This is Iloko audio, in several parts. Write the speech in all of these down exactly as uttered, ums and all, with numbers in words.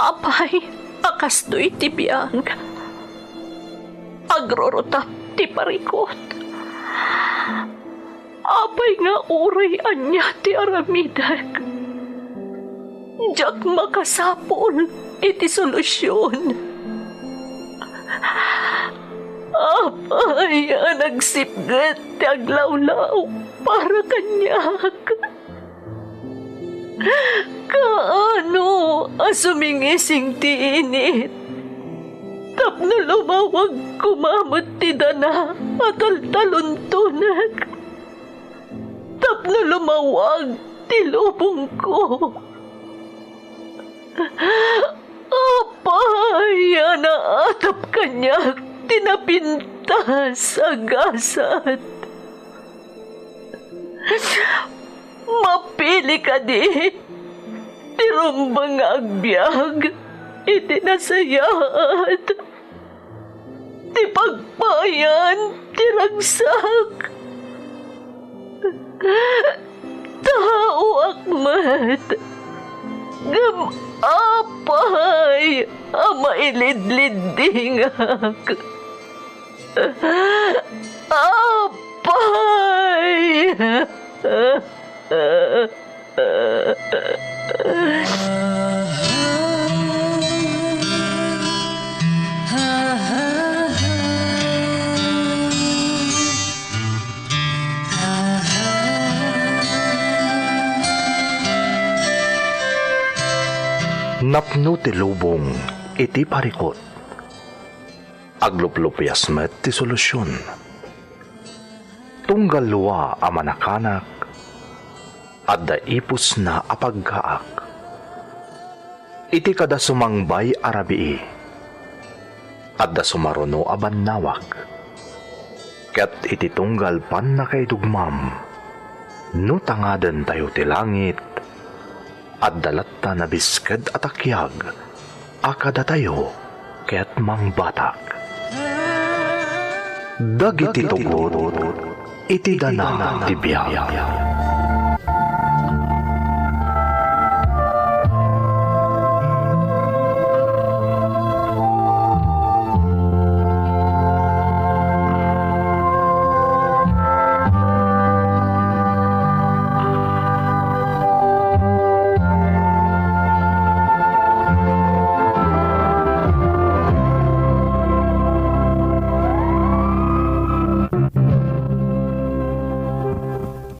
Apay a kastoy ti biag, agrurutap ti parikut. Apay nga uray ania ti aramidek, diak makasapul iti solusion. Apay a nagsipget ti aglawlaw para kaniak? Kaano a sumingising ti init tapno lumawag koma met ti dana a taltaluntonek, tapno lumawag ti lubongko? Apay a naatap kaniak ti napintas a gasat? Mapili kadi ti rumbeng nga agbiag iti nasayaat, ti pagpayan ti ragsak? Taoak met, ngem apay a mailidliddingak? Apay! Napno ti lubong iti parikut. Agluplupias met ti solusion. Tunggal lua a manakanak, adda ipusna a paggaak. Iti kada sumangbay a rabii, adda sumaruno a bannawag. Ket iti tunggal pannakaidugmam, no tangadentayo ti langit, adda latta nabisked a takiag a kadatayo ket mangbatak. Dagiti tugot iti dana ti biag.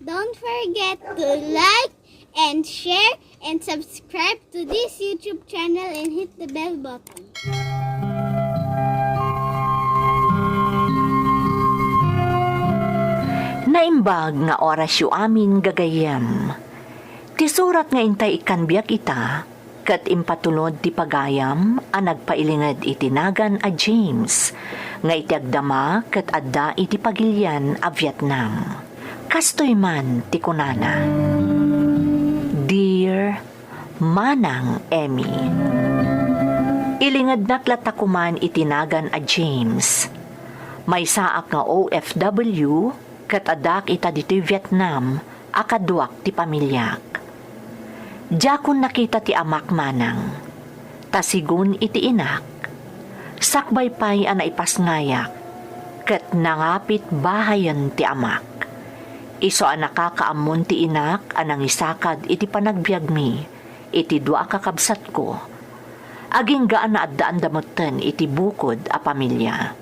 Don't forget to like and share and subscribe to this YouTube channel and hit the bell button. Naimbag nga orasyo amin, gagayyem. Ti surat nga intay ikkan biag ita, ket impatulod ti pagayam a nagpailinged iti nagan a James, nga iti agdama ket adda iti pagilian a Vietnam. Kastoy man ti kunana, "Dear Manang Emmy, ilingednak latta koman iti nagan a James. Maysaak nga O F W ket addaak ita ditoy Vietnam a kaduak ti pamiliak. Diakon nakita ti amak manang, ta sigun iti inak, sakbay pay a naipasngayak ket nangapit bahayen ti amak. Isu a nakakaammon ti inak a nangisakad iti panagbiagmi iti dua a kakabsatko, agingga a naaddaanda metten iti bukod a pamilya.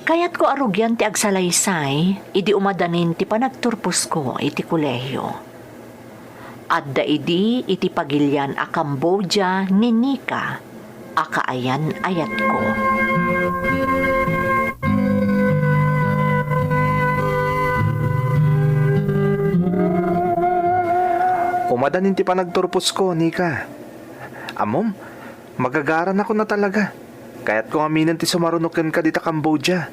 Kayatko a rugian ti agsalaysay idi umadanin ti panagturposko iti kolehio. Adda idi iti pagilian a Cambodia ni Nika a kaayan-ayatko." Umadanin ti panagturposko, Nika. Ammom, magagaranakon a talaga. Kayatko ngaminen ti sumaruno kenka dita Cambodia.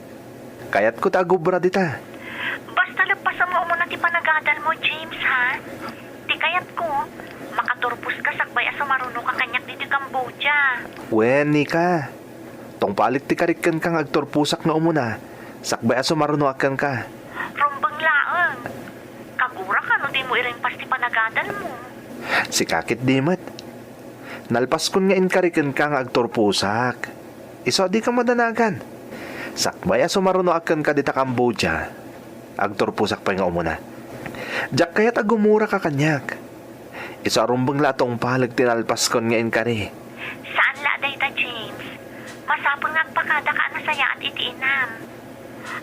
Kayatko ti agubra dita. Basta leppasam nga umuna ti panagadalmo, James, ha? Ti kayatko, makaturposka sakbay a sumarunoka kaniak ditoy Cambodia. Wen, Nika. Tungpalik ti karik kenka nga agturposak nga umuna, sakbay a sumarunoak kenka. Rumbeng laeng. Kaguraka no dimo irimpas ti panagadalmo. Sika ket di met. Nalpaskon nga inkari kenka nga agturposak. Isu a dika madanagan. Sakbay a sumarunoak kenka dita Cambodia, agturposak pay nga umuna. Diak kayat a gumuraka kaniak. Isu a rumbeng la a tungpaleg ti nalpaskon nga inkari. Saan la a dayta, James. Masapul nga agpakadaka a nasayaat iti inam.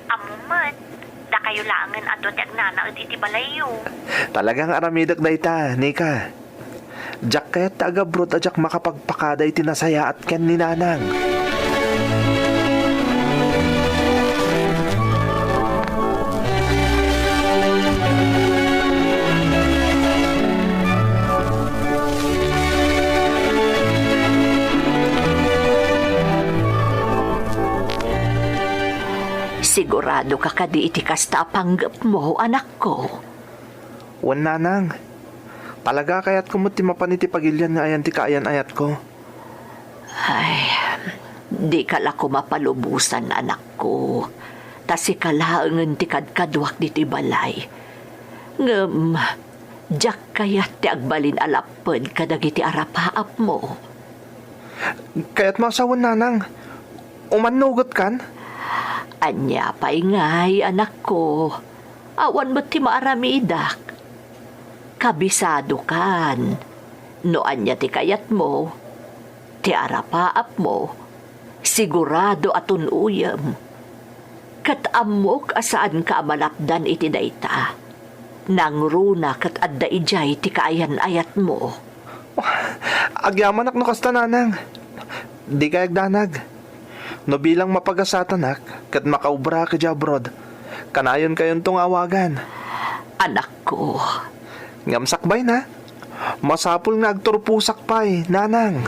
Ammom met, dakayo laengen a dua ti agnanaed iti balayyo. Talaga nga aramidek dayta, Nika. Diak kayat ta agabroad a diak makapagpakada iti nasayaat ken ni Nanang. Sigurado ka kadi iti kasta a panggepmo, anakko? Wen, Nanang. Talaga, kayatko met ti mapan iti pagilian nga ayan ti kaayan-ayatko. Ay, dika la koma palubosan, anakko. Ta sika laengen ti kadkaduak ditoy balay. Ngem, diak kayat ti agbalin a lapped kadagiti arapaapmo. Kayatmo a sawen, Nanang. Umannugetkan? Ania pay ngay, anakko? Awan met ti maaramidak. Kabisadokan. No ania ti kayatmo, ti arapaapmo, sigurado a tun-oyem. Ket ammok a saanka a malapdan iti dayta. Nangruna ket adda idiay ti kaayan-ayatmo. Agyamanak no kasta, Nanang. Dikay agdanag. No bilang mapagasatanak ket makaobraak idiay abroad, kanayonkayonto nga awagan. Anakko. Ngem sakbayna, masapul nga agturposak pay, Nanang.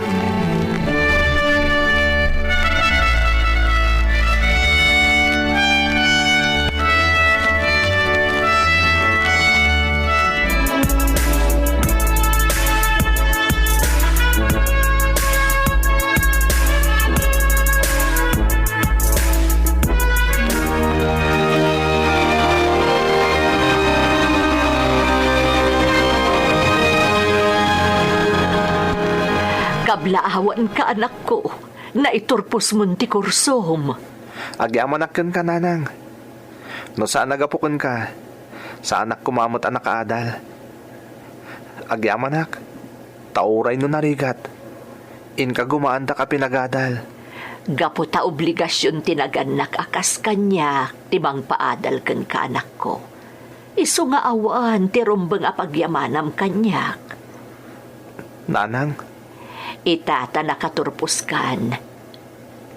Kablaawanka, anakko, naiturposmon ti kursom. Agyamanak kenka, Nanang. No saan a gapu kenka, saanak koma met a nakaadal. Agyamanak, ta uray no narigat, inka gumaandak a pinagadal. Gapu ta obligasion ti nagannak a kas kaniak ti mangpaadal kenka, anakko. Isu nga awan ti rumbeng a pagyamanam kaniak. Nanang. Ita ta nakaturposkan.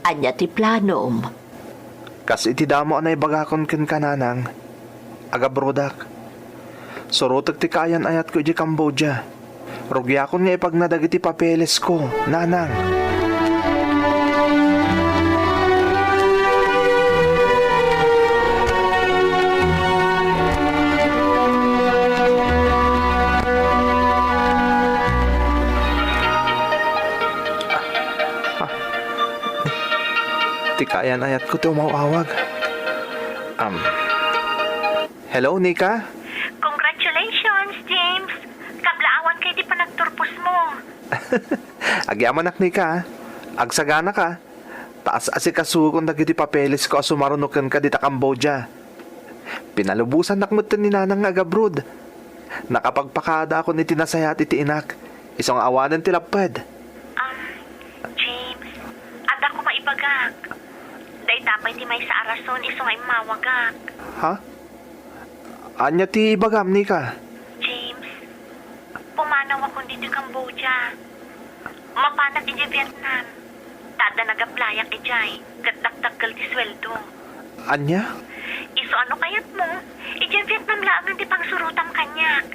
Ania ti planom? Kas iti damo a naibagakon kenka, Nanang, agabrodak. Surotek ti kaayan-ayatko idiay Cambodia. Rugiakon nga ipagna dagiti papelesko, Nanang. Ah, ti kaayan-ayatko ti umaw-awag. Um, hello, Nika? Congratulations, James! Kablaawanka iti panagturposmo. Agyamanak, Nika, ah. Agsaganaka. Ta as-asikasokon dagiti papelesko a sumaruno kenka dita Cambodia. Pinalubosannak metten ni Nanang nga agabroad. Nakapagpakadaakon iti nasayaat iti inak, isu nga awanen ti lapped. Ah, James, adda koma ibagak. Dayta pay ti maysa a rason isu nga immawagak. Ha? Ania ti ibagam, Nika? James, pumanawakon ditoy Cambodia. Mapanak idiay Vietnam. Ta adda nagaplayak idiay, ket dakdakkel ti sueldo. Ania? Isu a no kayatmo, idiay Vietnam laengen ti pangsurotam kaniak.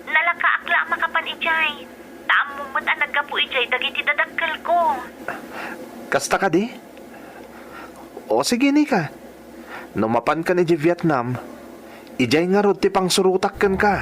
Nalakaak la a makapan idiay, ta ammom met a naggapu idiay dagiti dadakkelko. Kasta kadi? O sige, Nika. No mapankan idiay Vietnam, idiay ngarud ti pangsurotak kenka.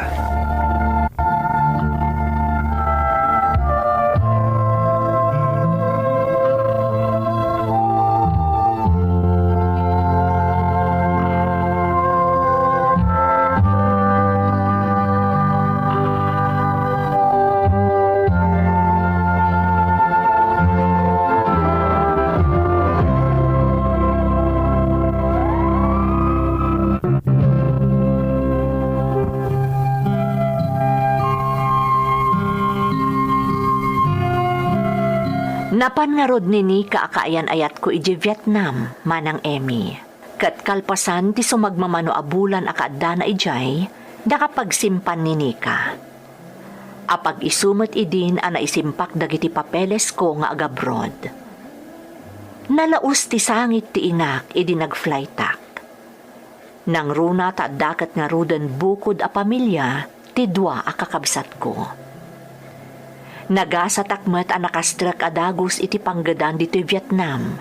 Napan ngarud ni Nika a kaayan-ayatko idiay Vietnam, Manang Emmy. Ket kalpasan ti sumagmamano a bulan a kaaddana idiay, nakapagsimpan ni Nika. Apag-isu met idin a naisimpak dagiti papelesko nga agabroad. Nalaus ti sangit ti inak idi nag-flightak. Nangruna ta adda ket ngaruden bukod a pamilia ti dua a kakabsatko. Nagasatak met a nakastrek a dagus iti panggedan ditoy Vietnam,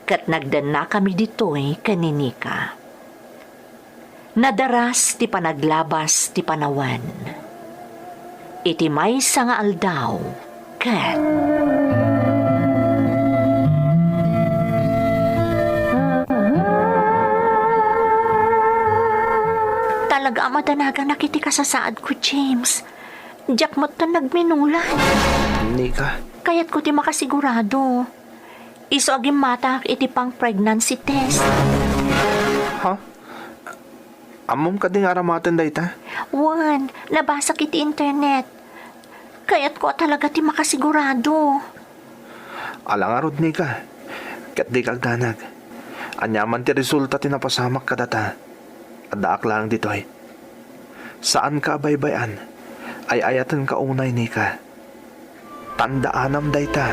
ket nagdennakami ditoy ken ni Nika. Nadaras ti panaglabas ti panawen. Iti maysa nga aldaw, ket talaga a madanaganak iti kasasaadko, James. Diak metten nagminulan. Nika? Kayatko ti makasigurado. Isu a gimmatak iti pang-pregnancy test. Ha? Ammom kadi nga aramaten dayta? Wen, nabasak iti internet. Kayatko a talaga ti makasigurado. Ala ngarud, Nika. Ket dika agdanag. Aniaman ti resulta ti napasamak kadata, addaak laeng ditoy. Saanka a baybay-an. Ay-ayatenka unay, Nika. Tandaanam dayta.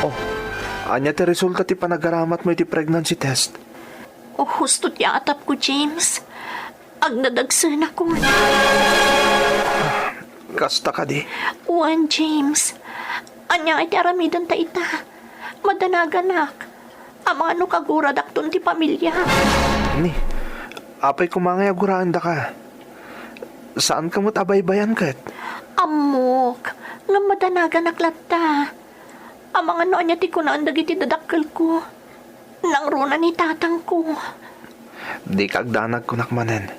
Oh, ania ti resulta ti panagaramatmo iti pregnancy test? Oh, husto ti atapko, James. Agdadagsenakon. Kasta kadi? Wen, James. Ania ti aramidenta ita? Madanaganak. Amangan no kaguradakton ti pamilia. Ni, apay koma nga aguraendaka? Saanka met a baybay-an ket? Ammok, ngem madanaganak latta. Amangan no ania ti kunaen dagiti dadakkelko. Nangruna ni tatangko. Dika agdanag, kunak manen.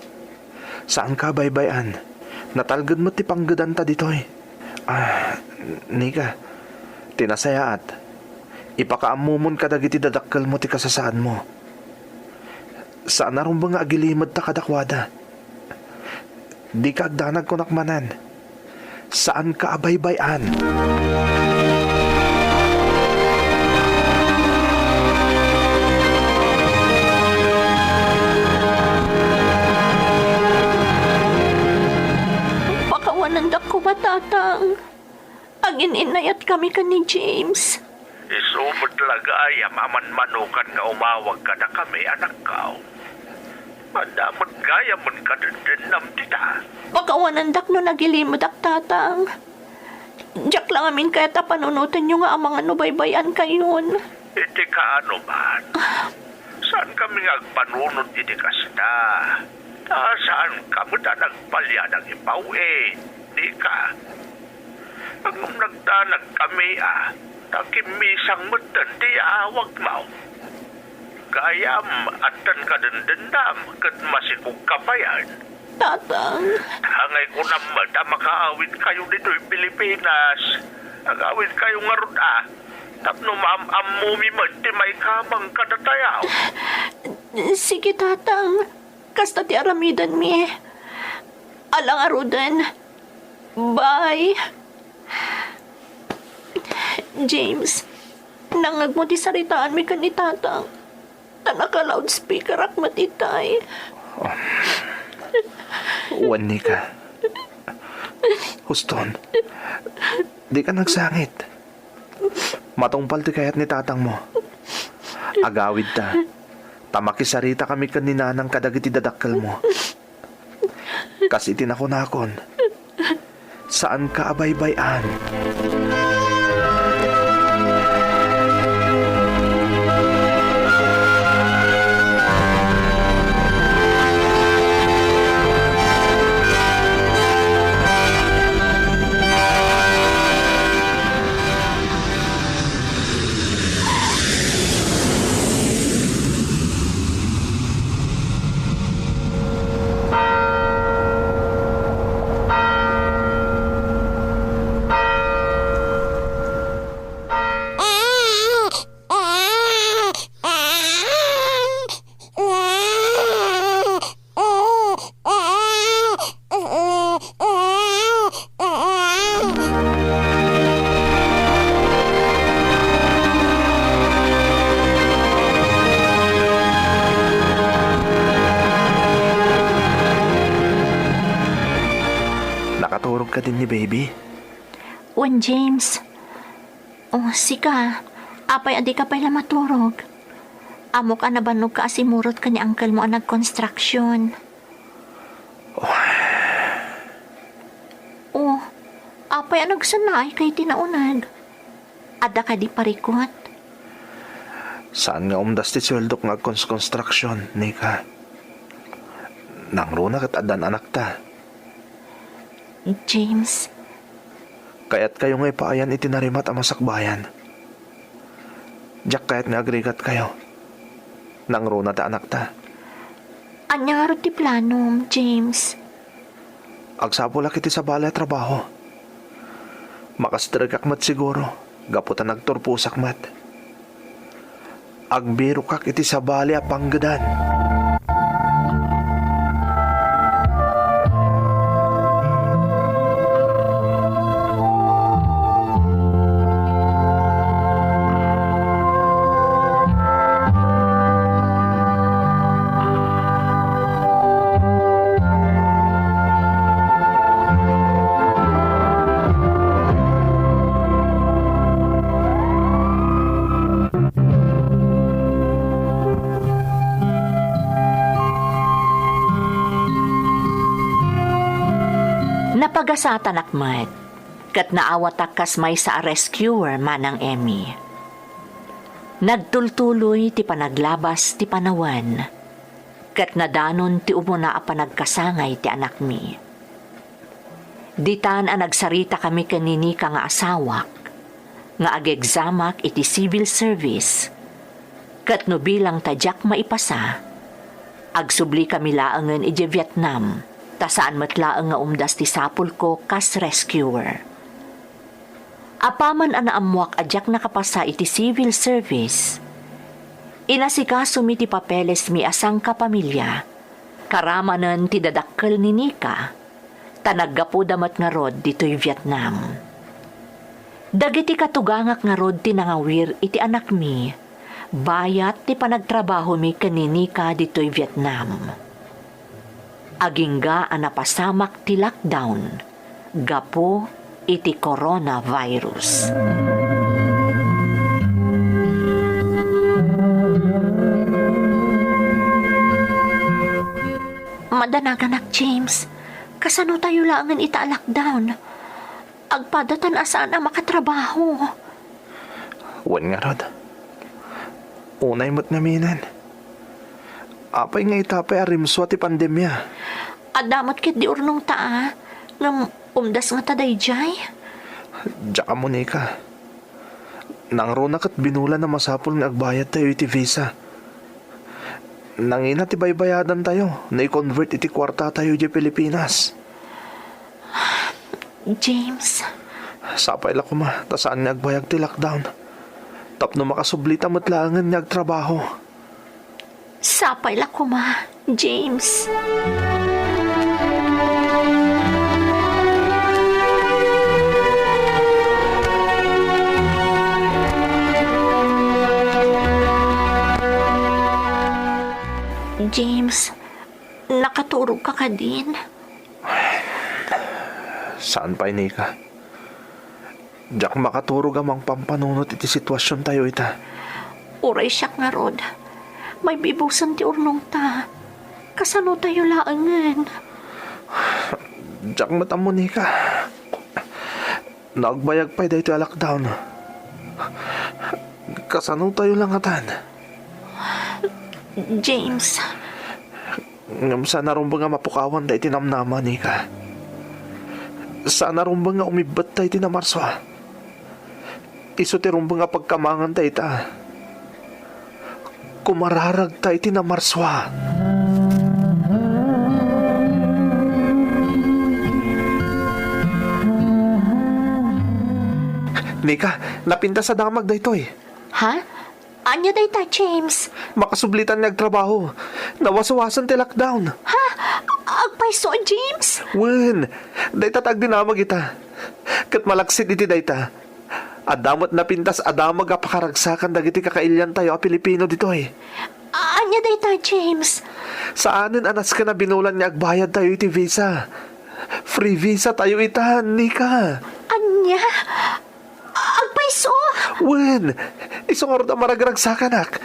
Saanka a baybay-an. Natalged met ti panggedanta ditoy. Ah, Nika, ti nasayaat, ipakaammomon kadagiti dadakkelmo ti kasasaadmo. Saan a rumbeng nga agilimedta kadakuada. Dika agdanag, kunak manen. Saanka a baybay-an. Pakawanendak koma, Tatang. Agin-innayatkami ken ni James. Isu met la gayam a manmanokan nga umawag kadakami, anakko. Adda met gayam a kadendennam dita. Pakawanendak no nagilimedak, Tatang. Diak la ngamin kayat a panunotenyo nga amangan no baybay-ankayon. Iti kaano man, saankami nga agpanunot iti kasta. Ta saankami a nagpalian a ipaw-i, Nika. Ngem nagdanagkami a, ta kimmisang metten ti yaawagmo. Gayam, addan kadendennam ket masikogka payen. Tatang. Angay kunam met a makaawidkayo ditoy Pilipinas. Agawidkayo ngarud a, tapno maam-ammomi met ti maikamang kadatayo. Sige, Tatang. Kasta ti aramidenmi. Ala ngaruden. Bye. James, nangngegmo ti saritaanmi ken ni Tatang. Ta naka-loudspeakerak met itay. Wen, Nika. Huston, dika nagsangit. Matungpal ti kayat ni tatangmo. Agawidta, ta makisaritakami ken ni nanang kadagiti dadakkelmo. Kas iti nakunakon, saanka a baybay-an. kadin ni baby? Wen, James. Oh, sika, apay a dika pay la maturog? Ammok a nabannogka a simurot ken ni uncle mo a nagkonstruksyon. Oh. Oh, apay a nagsannaayka iti nauneg? Adda kadi parikut? Saan nga umdas ti sueldok nga agkonstruksyon, Nika. Nangruna ket addan anakta. James. Kayatkayo nga ipaayan iti narimat a masakbayan. Diak kayat nga agrigatkayo. Nangruna ti anakta. Ania ngarud ti planom, James? Agsapulak iti sabali a trabaho. Makastrikak met siguro, gapu ta nagturposak met. Agbirokak iti sabali a panggedan. Napagasatanak met, ket naawatak kas maysa a rescuer, Manang Emmy. Nagtultuloy ti panaglabas ti panawen, ket nadanon ti umuna a panagkasangay ti anakmi. Ditan a nagsaritakami ken ni Nika nga asawak, nga agegzamak iti civil service, ket no bilang ta diak maipasa, agsublikami laengen idiay Vietnam, ta saan met laeng nga umdas ti sapulko kas rescuer. Apaman a naammoak a diak nakapasa iti civil service, inasikasomi ti papelesmi a sangkapamilya, karamanen ti dadakkel ni Nika, ta naggapuda met ngarud ditoy Vietnam. Dagiti katugangak ngarud ti nangawir iti anakmi, bayat ti panagtrabahomi ken ni Nika ditoy Vietnam. Agingga a napasamak ti lockdown gapu iti coronavirus. Madanaganak, James. Kasano tayo laengen ita a lockdown? Agpadatan a saan a makatrabaho. Wen ngarud. Unay met ngamin. Apay nga ita pay a rimsua ti pandemia? Adda met ketdi urnongta a, ngem umdas ngata daydiay? Diak ammo, Nika. Nangruna ket binulan a masapul nga agbayadtayo iti visa. Nangina ti baybayadantayo no i-convert iti kuartatayo idiay Pilipinas. James. Sapay la koma ta saan nga agbayag ti lockdown. Tapno makasublita met laengen nga agtrabaho. Sapay la koma, James. James, nakaturogka kadin? Saan pay, Nika. Diak makaturog a mangpampanunot iti situasiontayo ita. Uray siak ngarud. Maybibusen ti urnongta. Kasano tayo laengen? Diak met ammo, Nika. No agbayag pay daytoy a lockdown, kasano tayo langatan? James. Ngem saan a rumbeng a mapukawan daytoy namnama, Nika. Saan a rumbeng nga umibbet daytoy namarsua. Isu ti rumbeng a pagkamanganta ita. Kumararagta iti namarsua. Nika, napintas a damag daytoy. Ha? Ania dayta, James? Makasublitan nga agtrabaho. Nawasuasen ti lockdown. Ha? Agpayso, James? Wen, dayta ti agdinamag ita. Ket malaksid iti dayta, adda met napintas a damag a pakaragsakan dagiti kakailiantayo a Pilipino ditoy. Ania dayta, James? Saanen a nasken a binulan nga agbayadtayo iti visa. Free visa tayo ita, Nika. Ania? Agpayso? Wen, isu ngarud a maragragsakanak.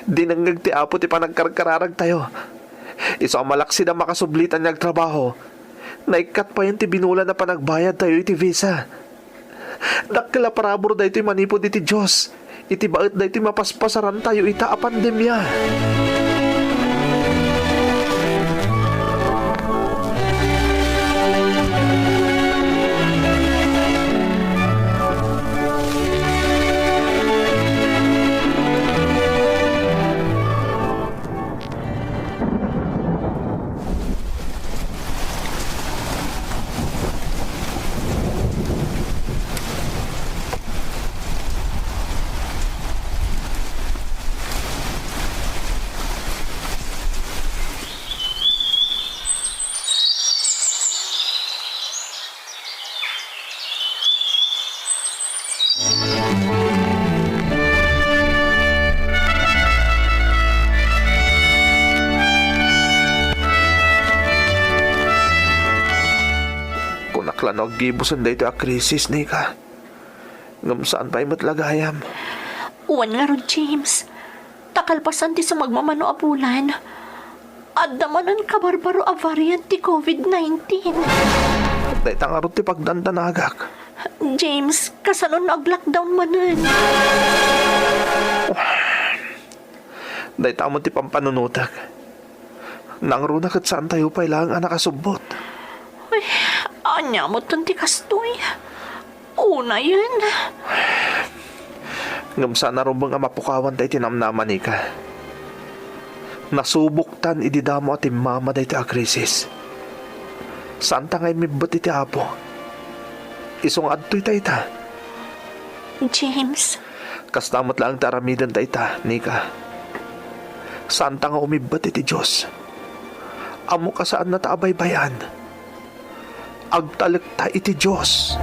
Dinengngeg ti Apo ti panagkarkararag tayo. Isu a malaksid a makasubli ta ania agtrabaho. Naikkat payen ti binulan a panagbayad tayo iti visa. Dakkel a parabur daytoy manipud iti Dios, iti baet daytoy mapaspasaran tayo ita a pandemia. Kunak la no aggibusen daytoy a krisis, Nika. Ngem saan pay met la gayam. Wen ngarud, James. Ta kalpasan ti sumagmamano a bulan, adda manen kabarbaro a variant ti covid nineteen. Dayta ngarud ti pagdandanagak. James, kasano no ag-lockdown manen? Dayta met ti pampanunotek. Nangruna ket saan tayo pay laeng a nakasubbot. Ay, ania metten ti kastoy? Unayen. Ngem saan a rumbeng a mapukawan ta iti namnama, Nika. Nasuboktan idi damo a timmama daytoy a krisis. Saanta nga immibbet iti Apo. Isu nga adtoy ta ita. James. Kasta met laeng ti aramiden ta ita, Nika. Saanta nga umibbet iti Dios. Ammok a saanna ta abaybay-an. Agtalekta iti Dios.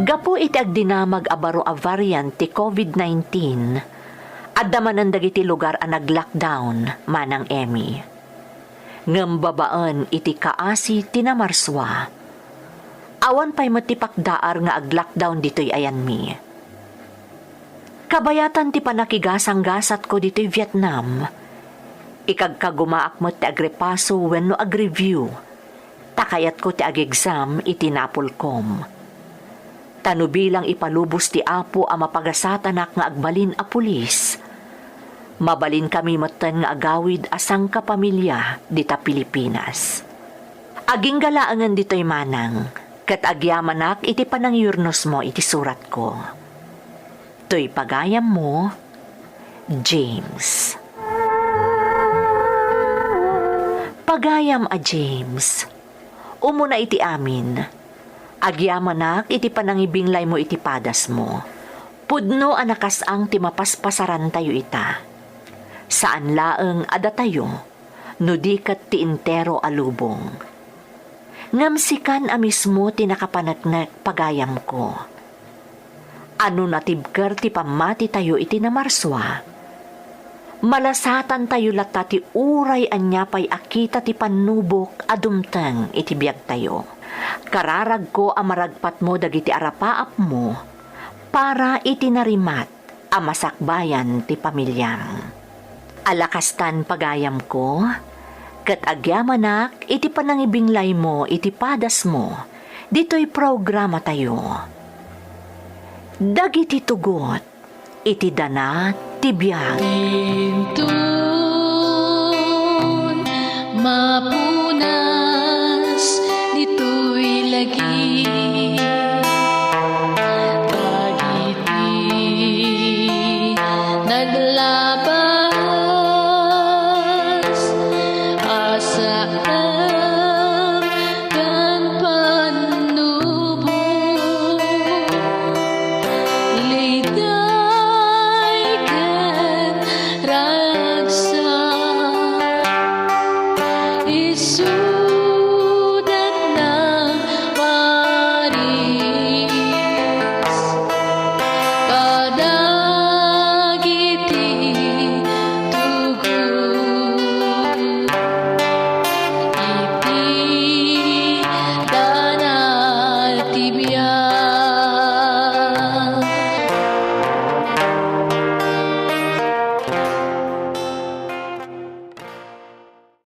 Gapu iti agdinamag a baro a variant ti covid nineteen, adda manen dagiti lugar a nag-lockdown, Manang Emmy. Ngem babaen iti kaasi ti namarsua, awan pay met ti pakdaar nga ag-lockdown ditoy ayanmi. Kabayatan ti pannakigasanggasatko ditoy Vietnam, ikagkagumaak met ti agrepaso wenno agreview, ta kayatko ti ag-exam iti napolkom. Ta no bilang ipalubos ti Apo a mapagasatanak nga agbalin a pulis, mabalinkami metten nga agawid a sangkapamilia dita Pilipinas. Agingga laengen ditoy, Manang, ket agyamanak iti panangiyurnosmo iti suratko. Toy pagayammo, James. Pagayam a James, umuna iti amin, agyamanak iti panangibinglaymo iti padasmo. Pudno a nakas-ang ti mapaspasarantayo ita. Saan laeng a datayo, no di ket ti entero a lubong. Ngem sikan a mismo ti nakapaneknek, pagayamko. A no natibker ti pammatitayo iti namarsua, malasatantayo latta ti uray ania pay a kita ti pannubok a dumteng iti biagtayo. Kararagko a maragpatmo dagiti arapaapmo para iti narimat a masakbayan ti pamiliam. Ala kastan, pagayamko, ket agyamanak iti panangibinglaymo iti padasmo ditoy programatayo, Dagiti Tugot iti Dana ti Biag. Inton mapunas ditoy lagi